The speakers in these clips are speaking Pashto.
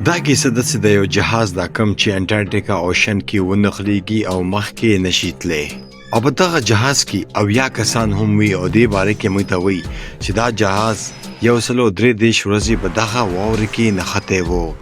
دا کیسه داسې د یو جهاز ده کوم چې انټارکټیکا اوشن کې ونښلیږي او مخکې نشي تللی، او په دغه جهاز کې 70 کسان هم وي. او دې باره کې موږ ته وایي چې دا جهاز 133 ورځې په دغه واورې کې نښتی و.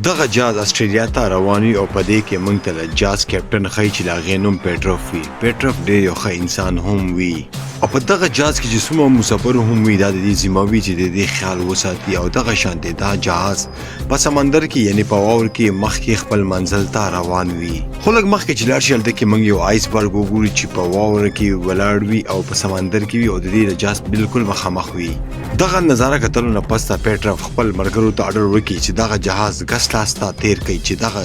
دغه جهاز استرالیا ته روان وي او په دې کې موږ ته له جهاز کیپټن ښیي چې د هغې نوم پیټروف وي. پیټروف ډېر یو ښه انسان هم وي، او په دغه جهاز کې چې څومره مسافر هم وي، دا د دې ذمه وي چې د دې خیال وساتي. او دغه شانتې دا جهاز په سمندر کې، یعنی په واور کې، مخکې خپل منزل ته روان وي. خو لږ مخکې چې لاړ شي، هلته کې موږ یو آیس برګ وګورو چې په واور کې ولاړ وي او په سمندر کې وي او د دې د جهاز بالکل مخامخ وي. دغه نظاره کتلو نه پس پیټروف خپل ملګرو ته آرډر وکړي چې دغه جهاز ګس لاس ته تیر کړي چې دغه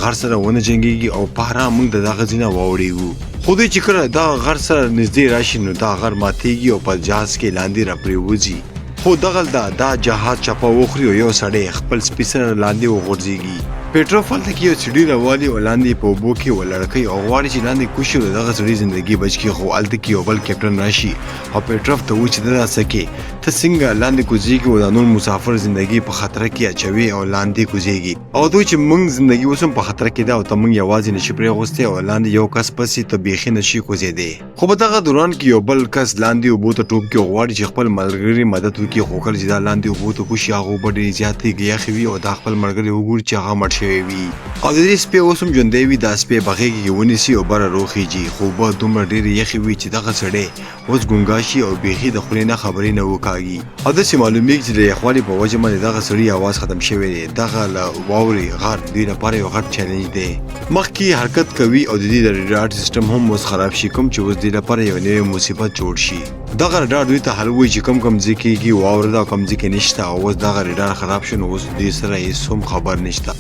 غر سره ونه جنګیږي او په آرام موږ د دغه ځای نه واوړېږو. خو دوی چې کله دغه غر سره نږدې راشي، نو دا غر ماتیږي او په جهاز کې لاندې راپرېوځي. خو دغلته دا جهاز چپه وخوري او یو سړی خپل سپي سره لاندې وغورځیږي. پیټروف هلته کې یو سړي راوالي او لاندې په اوبو کې ولاړ کوي او غواړي چې لاندې کوز شي او د دغه سړي زندګي بچ کړي. خو هلته کې یو بل کیپټن راشي او پیټروف ته وایي چې ته دا څه کې؟ ته څنګه لاندې کوزیږي او دا نور مسافر زندګي په خطر کې اچوي او لاندې کوزیږي؟ او دوی چې موږ زندګي اوس هم په خطر کې ده او ته موږ یوازې نشي پرېغوستی او لاندې یو کس پسې ته بیخي نشي کوزېدی. خو په دغه دوران کې یو بل کس لاندې اوبو ته ټوپ کې او غواړي چې خپل ملګري مدد وکړي. خو کله چې دا لاندې اوبو ته کوز شي، هغه اوبه ډېرې زیاتې یخې وي او دا خپل ملګری وګوري چې هغه مړ شوی وي او د دې سپی اوس هم ژوندی وي. دا سپی په غېږې کې ونیسي او بره روخیږي، خو اوبه دومره ډېرې یخې وي چې دغه سړی اوس ګونګا شي او بیخي د خولې نه خبرې نه وکاږي، او داسې معلومیږي چې د یخوالي په وجه باندې دغه سړي اواز ختم شوی دی. دغه له واورې غر دوی لپاره یو غټ چیلنج دی. مخکې حرکت کوي او د دې د رډار سیستم هم اوس خراب شي، کوم چې اوس دې لپاره یو نوی مصیبت جوړ شي. دغه رډار دوی ته حل وایي چې کوم کوم ځای کې واوره ده او کوم ځای کې نشته، او اوس دغه رډار خراب شو، نو اوس دوی سره هیڅ هم خبر نشته.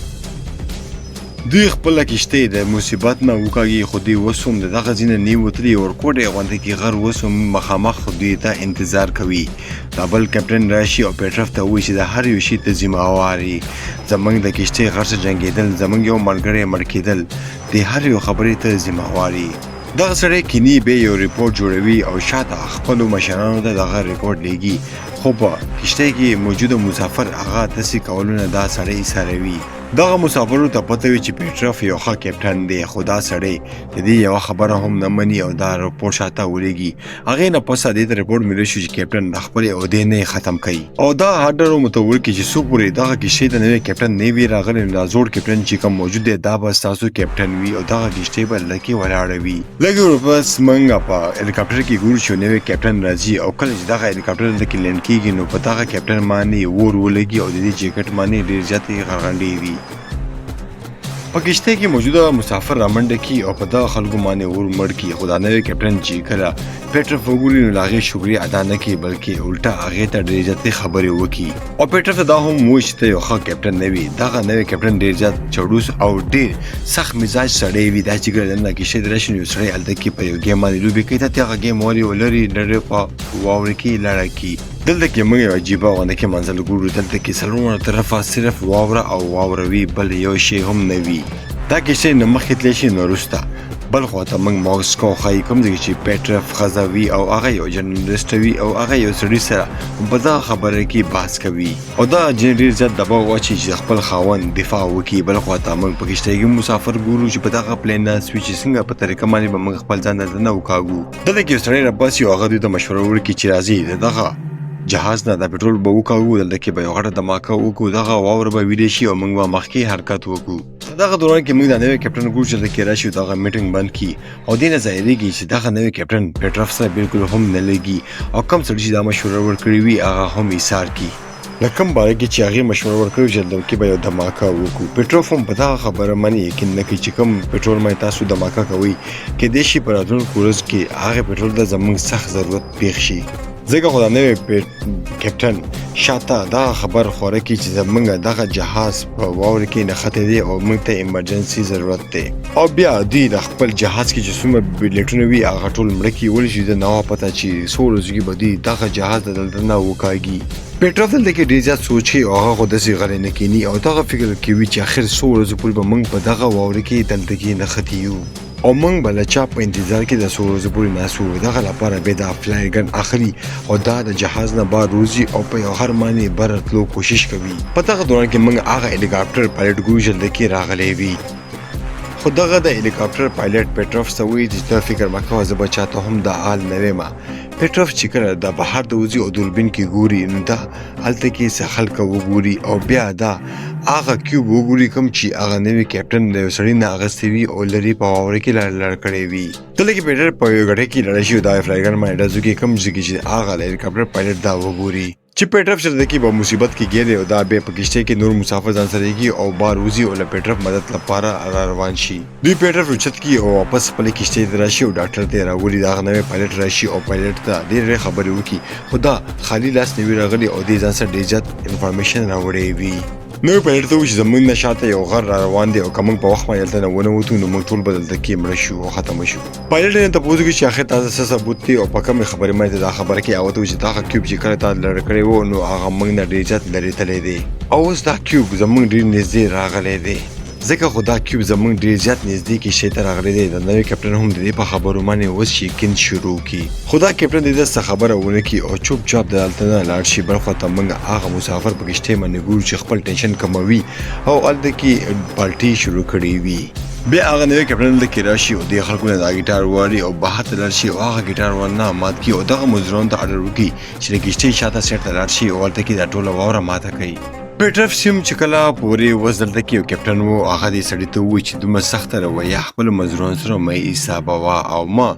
دوی خپله کښتۍ د مصیبت نه وکاږي، خو دوی اوس هم د دغه ځای نه نه وتلي. اورکوټی غونډه کې غر اوس هم مخامخ دوی ته انتظار کوي. دا بل کپټن راشي او پیټرف ته وایي چې د هر یو شي ته ذمه وار یې. زمونږ د کښتۍ غر سره جنګېدل، زمونږ یو ملګری مړ کېدل، د هر یو خبرې ته ذمه وار یې. دغه سړی کینی به یو رپورټ جوړوي او شاته خپلو مشرانو ته دغه رپورټ لیږي، خو په کښتۍ کې موجوده مسافر هغه داسې کولو نه دا سړی ایساروي. دغه مسافرو ته پته وي چې پیټرف یو ښه کپټن دی، خو دا سړی د دې یوه خبره هم نه مني او دا رپورټ شاته ولیږي. هغې نه پس دې ته رپورټ ملي شو چې کپټن د خپلې عہدې نه ختم کوي، او دا آرډر هم ورته ورکړي چې څو پورې دغه کښتۍ ته نوی کپټن نه وي راغلی، نو دا زوړ کپټن چې کوم موجود دی، دا به ستاسو کپټن وي او دغه کښتۍ به لکې ولاړه وي. لږ پس موږ په هلیکاپټر کې ګورو چې نوی کپټن راځي، او کله چې دغه هلیکاپټر دلته کې لینډ کیږي، نو په دغه کپټن باندې اور ولګي او د دې جیکټ باندې ډېر زیاتې غرغنډې وي. په کښتۍ کې موجوده مسافر رامنډه کړي او په دغه خلکو باندې اور مړ کړي. خو دا نوی کپټن چې کله پیټرف وګوري، نو له هغې شکریه ادا نه کړي، بلکې الټه هغې ته ډېرې زیاتې خبرې وکړي، او پیټرف ته دا هم ووایي چې ته یو ښه کپټن نه وي. دغه نوی کپټن ډېر زیات چړوس او ډېر سخت مزاج سړی وي. دا چې کله دننه کښتۍ ته راشي، نو یو سړی هلته کې په یو ګیم باندې لوبې کوي. ته هغه ګیم ولې ولري لرې په واورې کې لړه کړي. دلته کې موږ یو عجیبه غونډه کې منزل ګورو. دلته کې څلور طرفه صرف واوره او واوره وي، بل یو شی هم نه وي. دا کښتۍ نه مخکې تللی شي نه وروسته. بل خوا ته موږ ماسکو ښایي، کوم ځای چې پیټرف ښځه وي او هغه یو جرنلسټ وي او هغه یو سړي سره په دغه خبره کې بحث کوي، او دا جنۍ ډېر زیات دباو واچوي چې د خپل خاوند دفاع وکړي. بل خوا ته موږ په کښتۍ کې مسافر ګورو چې په دغه پلین ناست وي چې څنګه په طریقه باندې به موږ خپل ځان دلته نه وکاږو. دلته کې یو سړی راباسي او هغه دوی ته مشوره ورکړي چې راځي، د دغه جهاز نه د پټرول به وکاږو، دلته کې به یو غټه دماکه وکړو، دغه واوره به ویلې شي او موږ به مخکې حرکت وکړو. په دغه دوران کې موږ دا نوی کپټن ګورو چې دلته کې راشي او دغه میټینګ بند کړي، او دې نه ظاهرېږي چې دغه نوی کپټن پیټرف سره بالکل هم نه لګي، او کم سړي چې دا مشوره ورکړې وي، هغه هم ایثار کړي. له کوم باره کې چې هغې مشوره ورکړې چې دلته کې به یو دماکه وکړو، پیټروف هم په دغه خبره باندې یقین نه کوي چې کوم پټرول باندې تاسو دماکه کوئ، کېدای شي په راتلونکو ورځو کې هغې پټرول ته زموږ سخت ضرورت پېښ شي. ځکه خو دا نوی کپټن شاته دغه خبر خوره کړي چې زموږ دغه جهاز په واورې کې نښتی دی او موږ ته ایمرجنسي ضرورت دی. او بیا دوی د خپل جهاز کې چې څومره بلیټونه وي، هغه ټول مړه کړي، ولې چې د نه وه پته چې څو ورځو کې به دوی دغه جهاز د دلته نه وکاږي. پیټروف دلته کې ډېر زیات سوچ کوي او هغه خو داسې غلی نه کښېني او دغه فکر کوي چې اخر څو ورځو پورې به موږ په دغه واورې کې دلته کې نښتي یو. او موږ به له چا په انتظار کې د څو ورځو پورې ناست وو. دغه لپاره بیا دا فلای ګن اخلي او دا د جهاز نه بار روزي او په یو هر باندې بره تلو کوشش کوي. په دغه دوران کې موږ هغه هلیکاپټر پایلټ ګورو چې دلته کې راغلی وي. خو دغه د هلیکاپټر پایلټ پیټروف ته وایي چې ته فکر مه کوه، زه به چاته هم دا حال نه وایم. پیټروف چې کله د بهر ته وځي او دوربین کې ګوري نو دا هلته کې څه خلک وګوري او بیا دا هغه کیوب وګوري کوم چې هغه نوی کیپټن د یو سړي نه اخیستی وي او لرې په واوره کې لړ لړ کړی وي. کله کې پیټر په یو ګټه کې لړ شي او دا فلایګن باندې ډز وکړي، کوم ځای کې چې هغه د هلیکاپټر پایلټ دا وګوري چې پیټرف چې دلته کې په مصیبت کې ګیر دی او دا بیا په کښتۍ کې نور مسافر ځان سره یږي او بار وځي او له پیټرف مدد لپاره را روان شي. دوی پیټرف رچت کړي او واپس خپلې کښتۍ ته راشي او ډاکټر ته یې راولي. د هغه نوی پایلټ راشي او پایلټ ته ډېرې ډېرې خبرې وکړي، خو دا خالي لاس نه وي راغلی او دې ځان سره ډېر زیات انفارمیشن راوړی وي. نوی پایلټ ته ووایي چې زموږ نه شاته یو غر را روان دی او که موږ په وخت باندې دلته نه ونه وتو نو موږ ټول به دلته کې مړه شو او ختم شو. پایلټ یې تپوس وکړي چې اخر تاسو څه ثبوت دی او په کومې خبرې باندې ته دا خبره کوې. هغه ته ووایي چې دغه کیوب چې کله تا لړ کړی و نو هغه موږ نه ډېر زیات لرې تللی دی او اوس دا کیوب زموږ ډېر نږدې راغلی دی، ځکه خو دا کیوب زموږ ډېر زیات نږدې کښتۍ ته راغلی دی. د نوی کپټن هم د دې په خبرو باندې اوس یقین شروع کړي، خو دا کپټن د دې څه خبره ونه کړي او چوپ چاپ د هلته نه لاړ شي. بلخوا ته موږ هغه مسافر په کښتۍ باندې ګورو چې خپل ټینشن کموي او هلته کې پارټي شروع کړې وي. بیا هغه نوی کپټن دلته کې راشي او دې خلکو نه دا ګیټار واري او بهر ته لاړ شي او هغه ګیټار ورنه مات کړي او دغه مزدورانو ته آرډر وکړي چې د کښتۍ شاته سیټ ته لاړ شي او هلته کې دا ټوله واوره ماته کړي. پیټرف سیم چې کله پورې اوس دلته کې یو کپټن و، هغه دې سړي ته وویل چې دومره سخته رویه خپلو مزدورانو سره مه حسابوه او مه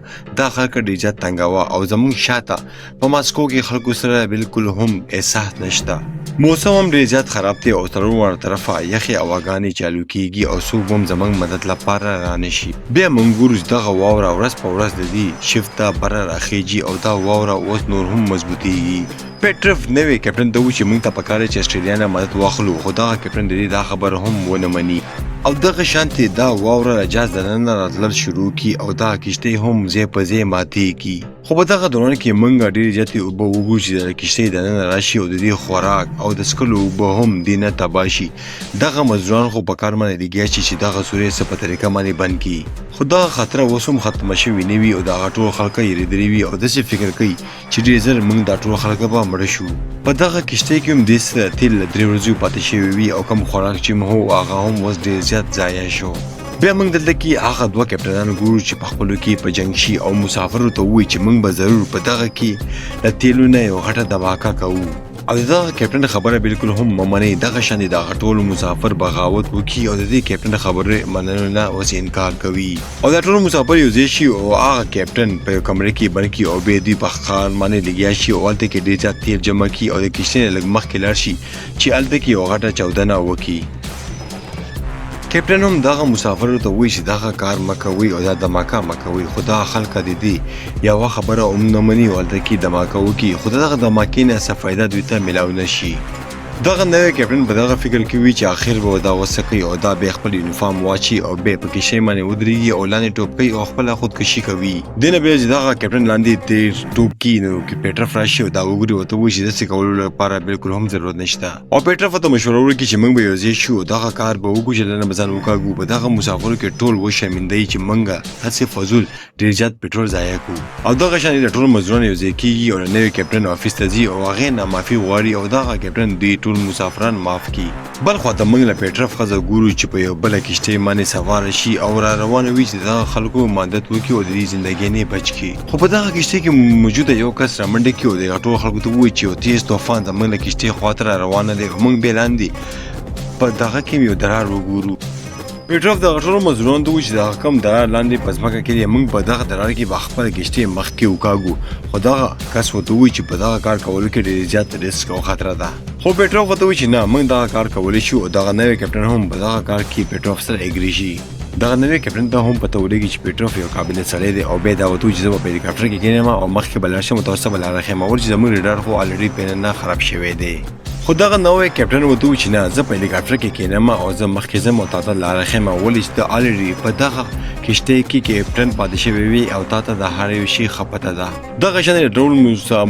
دا خلک ډېر زیات تنګوه او زموږ شاته په ماسکو کې خلکو سره بالکل هم احساس نشته. موسم هم ډېر زیات خراب دی او څلور واړه طرفه یخې هواګانې چالو کیږي او څوک به هم زموږ مدد لپاره رانشي. بیا موږ ګورو چې دغه واوره ورځ په ورځ د دې شفت ته بره راخیږي او دا واوره اوس نور هم مضبوطیږي. پیټرف نوې کپټن ته وویل چې موږ ته پکار دی چې اسټرالیا نه مدد واخلو، خو دغه کپټن د دې دا خبره هم ونه مني او دغه شانتې دا واوره له جاز دننه راتلل شروع کړي او دغه کښتۍ هم ځای په ځای ماتیږي. خو په دغه دوران کې موږ ډېرې زیاتې اوبه وګورو چې د کښتۍ دننه راشي او د دې خوراک او د څښلو اوبه هم دې نه تباه شي. دغه مزدوران خو په کار باندې لګیا شي چې دغه سوری څه په طریقه باندې بند کړي، خو دغه خطره اوس هم ختمه شوې نه وي او دغه ټول خلک یریدلي وي او داسې فکر کوي چې ډېر زر موږ دا ټول خلک به مړه شو. په دغه کښتۍ کې هم دې څه تیل له 3 ورځې پاتې شوي وي او کوم خوراک چې مو هو هغه هم اوس ډېر زیات ضایع شو. بیا موږ دلته کې هغه دوه کپټنان ګورو چې په خپلو کې په جنګ شي او مسافرو ته ووایي چې موږ به ضرور په دغه کې له تیلو نه یو غټه دماکه کوو او د دغه کپټن خبره بالکل هم مه منئ. دغه شان دې دغه ټول مسافر بغاوت وکړي او د دې کپټن خبرې منلو نه اوس انکار کوي او دا ټول مسافر یو ځای شي او هغه کپټن په یو کمره کې بند کړي او بیا دوی په ښکار باندې لګیا شي او هلته کې ډېر زیات تیل جمع کړي او د کښتۍ نه لږ مخکې لاړ شي چې هلته کې یوه غټه چاودنه وکړي. کپټن هم دغه مسافرو ته وایي چې دغه کار مه کوئ او دا دماکه مه کوئ، خو دغه خلک د دې یوه خبره هم نه مني او هلته کې دماکه وکړي، خو دغه دماکې نه څه فایده دوی ته ملاو نه شي. دغه نوی کپټن په دغه فکر کې وي چې اخر به دا وسه کوي او دا بیا خپل یونیفارم واچي او بیا په کښتۍ باندې ودرېږي او لاندې ټوپ کوي او خپله خودکشي کوي. دې نه بیا چې دغه کپټن لاندې تېر ټوپ کړي نو پیټرف راشي او دا وګوري ورته ووایي چې داسې کولو لپاره بالکل هم ضرورت نشته او پیټرف ورته مشوره ورکړي چې موږ به یو ځای شو او دغه کار به وکړو چې له نه به ځان وکاږو. په دغه مسافرو کې ټول وشرمنده چې موږ هسې فضول ډېر زیات پټرول ضایع کو او دغه شان د ټولو مزدوران یو ځای کیږي او له نوي کپټن آفیس ته ځي او هغې نه معافي غواړي او دغه کپټن دوی ټول مسافران معاف کړي. بل خوا ته موږ له پیټرف ښځه ګورو چې په یو بله کښتۍ باندې سواره شي او را روانه وي چې دغه خلکو مدد وکړي او د دې زندګۍ نه بچ کړي، خو په دغه کښتۍ کې موجوده یو کس رامنډه کړي او دغه ټولو خلکو ته ووایي چې یو تیز طوفان زموږ له کښتۍ خواته را روانه دی او موږ بیا لاندې په دغه کې یو درار وګورو. پیټروف دغه ټولو مزدورانو ته وویل چې دغه کوم درار لاندې په ځمکه کې دی، موږ په دغه درار کې به خپله کښتۍ مخکې وکاږو، خو دغه کس ورته وویل چې په دغه کار کولو کې ډېر زیات ریسک او خطره ده. خو پیټروف ورته وویل چې نه، موږ دغه کار کولی شو او دغه نوی کپټن هم په دغه کار کې پیټروف سره اګري شي. دغه نوی کپټن ته هم پته ولګي چې پیټروف یو قابل سړی دی او بیا دا ورته وویل چې زه به په هلیکاپټر کې کښېنم او مخکې به لاړ شم او تاسو ته به لاره ښیم، ولې چې زموږ ریډار خو الریډي پینه خراب شوی دی. خو دغه نوی کپټن ورته وویل چې نه، زه په هلیکاپټر کې کښېنم او زه مخکې ځم او تاته لاره ښیم، ولې چې ته الریډي په دغه کښتۍ کې کپټن پاتې شوی وي او تاته د هر یو شي ښه پته ده. دغه شان د ټول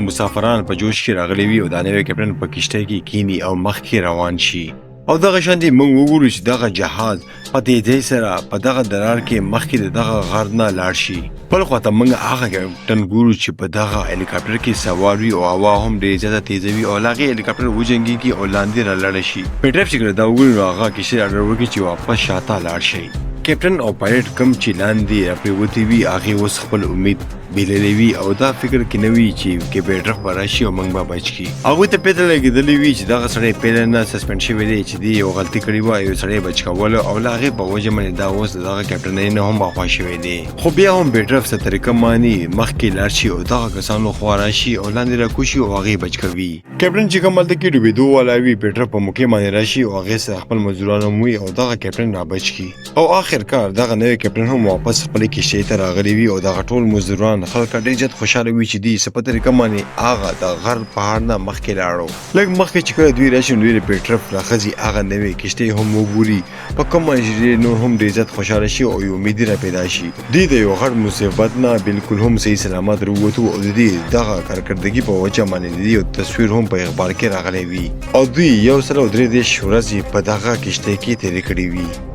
مسافران په جوش کې راغلي وي او دا نوی کپټن په کښتۍ کې کښېني او مخکې روان شي. او دغه شان دې موږ وګورو چې دغه جهاز په تیزۍ سره په دغه درار کې مخکې د دغه غر نه لاړ شي. بل خوا ته موږ هغه کیپټن ګورو چې په دغه هلیکاپټر کې سوار وي او هوا هم ډېره زیاته تیزه وي او له هغې هلیکاپټر وجنګېږي او لاندې رالاړه شي. پیټرف چې کله دا وګوري نو هغه کشتۍ آرډر ورکړي چې واپس شاته لاړ شئ. کیپټن او پایلټ کوم چې لاندې راپرېوتي وي هغې اوس خپل امید بیللی وي او دا فکر کې نه وي چې کیپټرف به راشي او موږ به بچ کړي. هغوی ته پته لګېدلې وي چې دغه سړی پهله نه سسپنډ شوی دی چې دې یو غلطي کړې وه، یو سړی بچ کولو او له هغې په وجه باندې دا اوس د دغه کیپټنۍ نه هم اخوا شوی دی. خو بیا هم پیټرف څه طریقه مانی مخکې لاړ شي او دغه کسانو خوا راشي او لاندې راکوز شي او هغې بچ کوي. کیپټن چې کوم هلته کې ډوبېدو والا وي پیټرف په موقع باندې راشي او هغې سره خپل مزدوران هم وي او دغه کیپټن را بچ کړي او آخر کار دغه نوی کیپټن هم واپس خپلې کشتۍ ته راغلی وي او دغه ټول مزدوران خلک ډېر زیات خوشحاله وي چې دوی څه په طریقه باندې هغه د غر پهاړ نه مخکې لاړو. لږ مخکې چې کله دوی راشي نو دوی د پیټرف له ښځې هغه نوې کشتۍ هم وګوري په کوم باندې چې ډېر نور هم ډېر زیات خوشحاله شي او یو امیدي را پیدا شي. دوی د یو غټ مصیبت نه بالکل هم صحیح سلامت راووتو او د دوی دغه کارکردګي په وجه باندې د دوی یو تصویر هم په اخبار کې راغلی وي او دوی 133 ورځې په دغه کشتۍ کې تېرې کړې وي.